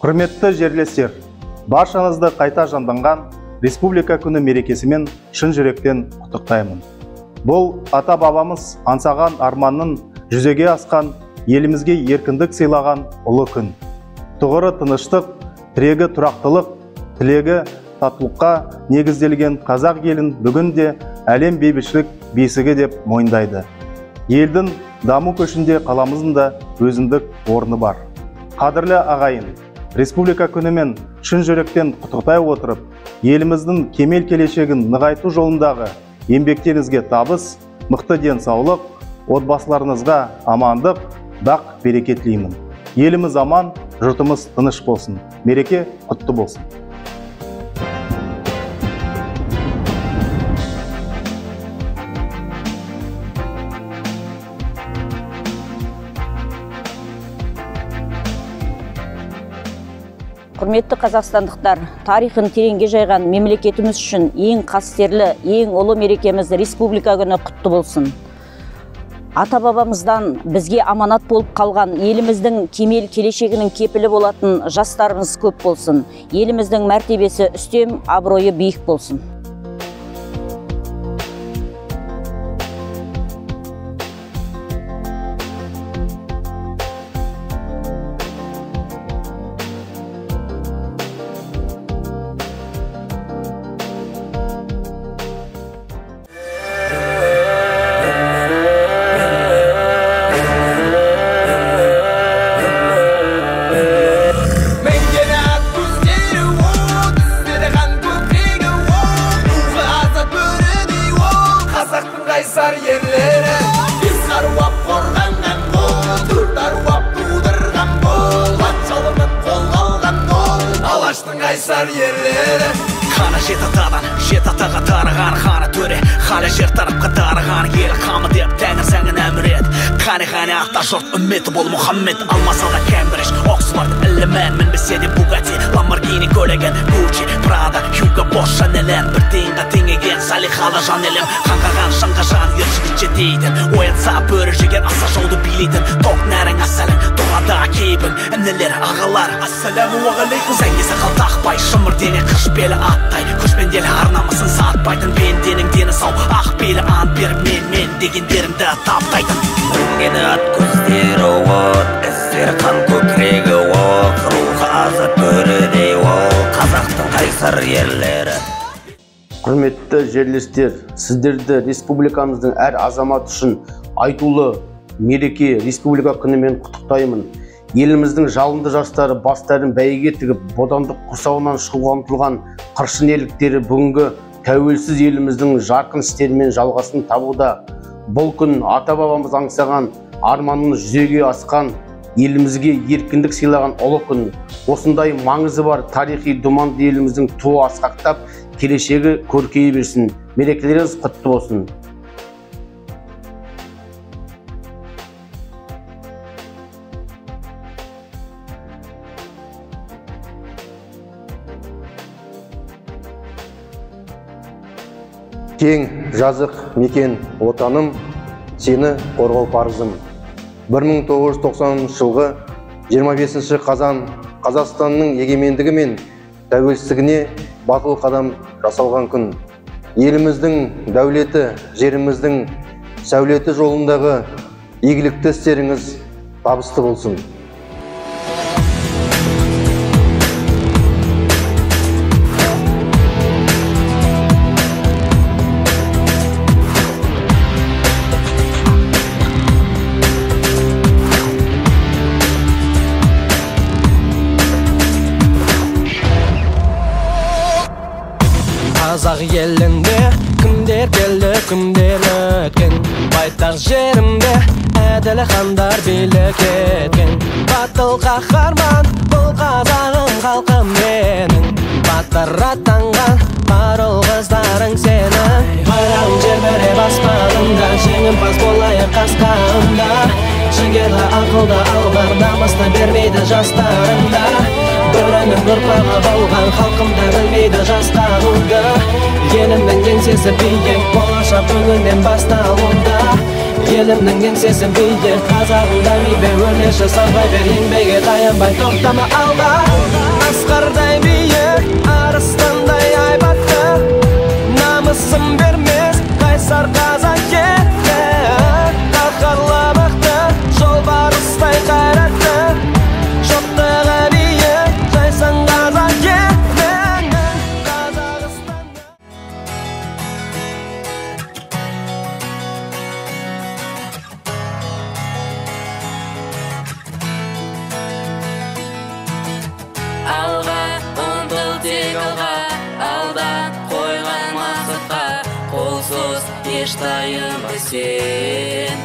Құрметті жерлестер, баршаңызды қайта жанданған Республика күні мерекесімен шын жүректен құттықтаймын. Бұл ата-бабамыз аңсаған арманның жүзеге асқан, елімізге еркіндік сыйлаған ұлы күн. Тұғыры тыныштық, тірегі тұрақтылық, тілегі татулыққа негізделген қазақ елін бүгін де әлем бейбітшілік бесігі деп мойындайды. Елдің даму көшінде қаламыздың да өзіндік орны бар. Қадірлі ағайын, Республика күнімен шын жүректен құттықтай отырып, еліміздің кемел келешегін нығайту жолындағы еңбектеріңізге табыс, мықты денсаулық, отбасыларыңызға амандық, бақ береке тілеймін. Еліміз аман, жұртымыз тыныш болсын. Мереке құтты болсын. Құрметті қазақстандықтар, тарихын тереңге жайған мемлекетіміз үшін ең қастерлі, ең ұлы мерекеміз Республика күні құтты болсын. Ата-бабамыздан бізге аманат болып қалған еліміздің кемел келешегінің кепілі болатын жастарымыз көп болсын. Еліміздің мәртебесі үстем, абыройы биік болсын. Қана жеті атадан, жеті атаға тараған, қана төре, қала жер тарапқа дарыған, ел қамы деп тәңір заңын әмір ет. Қане-қане ата жұрт үмметі бол Мұхаммед, алмаса да Кембридж, Оксфорд ілімін, мінбесе де Бугатти, Ламборгини көлігін, Гуччи, Прада, Хьюго Босс, Шанелін, бір тиынға теңеген салиқалы жан елім, қанға жанға жан ер жігітше дейтін, оятса бөрі жеген аса жауды билейтін, тоқ нәрің асәлің, дұғада кейбің, інілер, ағалар, ассалямуағалейкум. Сәнге сақал тақпай, шымыр дене қыш белі аттай, көшпенделі арнамысын сатпайтын, пенденің дені сау, ақ белі ант беріп мен дегендерімді таптайтын. Мінгені ат көздері от, іздері қан көкірегі оқ, рухы азат бөрідей ол, қазақтың қайсар ерлері. Құрметті жерлестер, сіздерді республикамыздың әр азаматы үшін айтулы мереке Республика күнімен құттықтаймын. Еліміздің жалынды жастары бастарын бәйгеге тігіп, бодандық құрсауынан шығуға ұмтылған қыршын ерліктері бүгінгі тәуелсіз еліміздің жарқын істерімен жалғасын табуда. Бұл күн ата-бабамыз аңсаған арманын жүзеге асқан, елімізге еркіндік сыйлаған ұлы күн. Осындай маңызы бар тарихи думанды еліміздің туы асқақтап, келешегі көркейе берсін. Мерекелеріңіз құтты болсын. Кең жазық мекен отаным, сені қорғау парызым. 1990 жылғы 25 қазан Қазақстанның егемендігі мен тәуелсіздігіне батыл қадам жасалған күн. Еліміздің дәулеті, жеріміздің сәулеті жолындағы игілікті істеріңіз табысты болсын. Қазақ елінде кімдер келді, кімдер өткен, байтақ жерімде әділ хандар билік еткен. Батыл қаһарман бұл қазағым, халқым менің, батыр атанған бар ұл қыздарың сенің. Байрағың желбіреп аспанымда, жеңімпаз болайық қасқағымда. Жігерлі ақылды алғыр, намысты бермейді жастарыңда. Бөрінің ұрпағы болған халқым да білмейді жастағуды. Елімнің еңсесі биік, болашақ бүгіннен басталуда. Елімнің еңсесі биік, қазағым дами бер, өрлеші салбай бер, еңбегі таянбай тоқтама алға. Асқардай биік, арыстандай айбатты, намысын бермес қайсар қазақ елі. Қаһарлы мықты, жолбарыстай қайратты, жоқтығы биік, жайсаң қазақ елінің. Қазақстан. Алға ұмтыл тек алға, алда қойған мақсатқа қол соз, еш тайынба сен.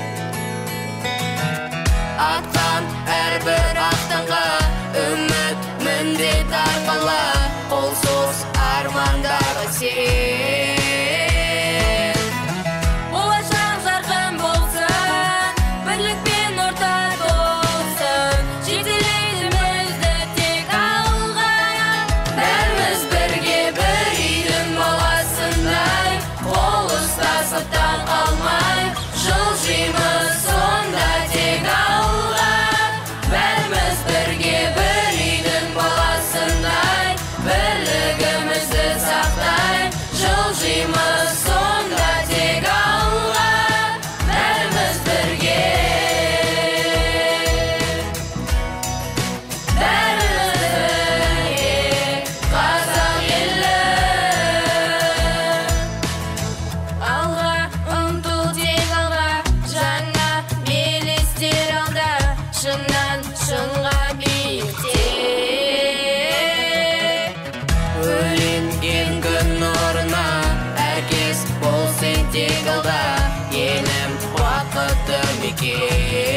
Атқан әрбір ақтанға үміт міндет арқала, қол соз армандарға сен. Болашақ жарқын болсын, бірлікпен орта толсын, жетелейді бізді тек алға. Бәріміз бірге бір үйдің баласындай, қол ұстасып таң қалмай, жылжимыз сонда тек алға. Бәріміз бірге бір үйдің баласындай, бірлігімізді сақтай, жылжимыз сонда тек алға. Бәріміз бірге, бәріміз бірге, қазақ елі. Алға ұмтыл тек алға, жаңа белестер алда, шыңнан шыңға биікте. Бөленген күн нұрына әркез бол сен тек алға, елім бақытты мекен.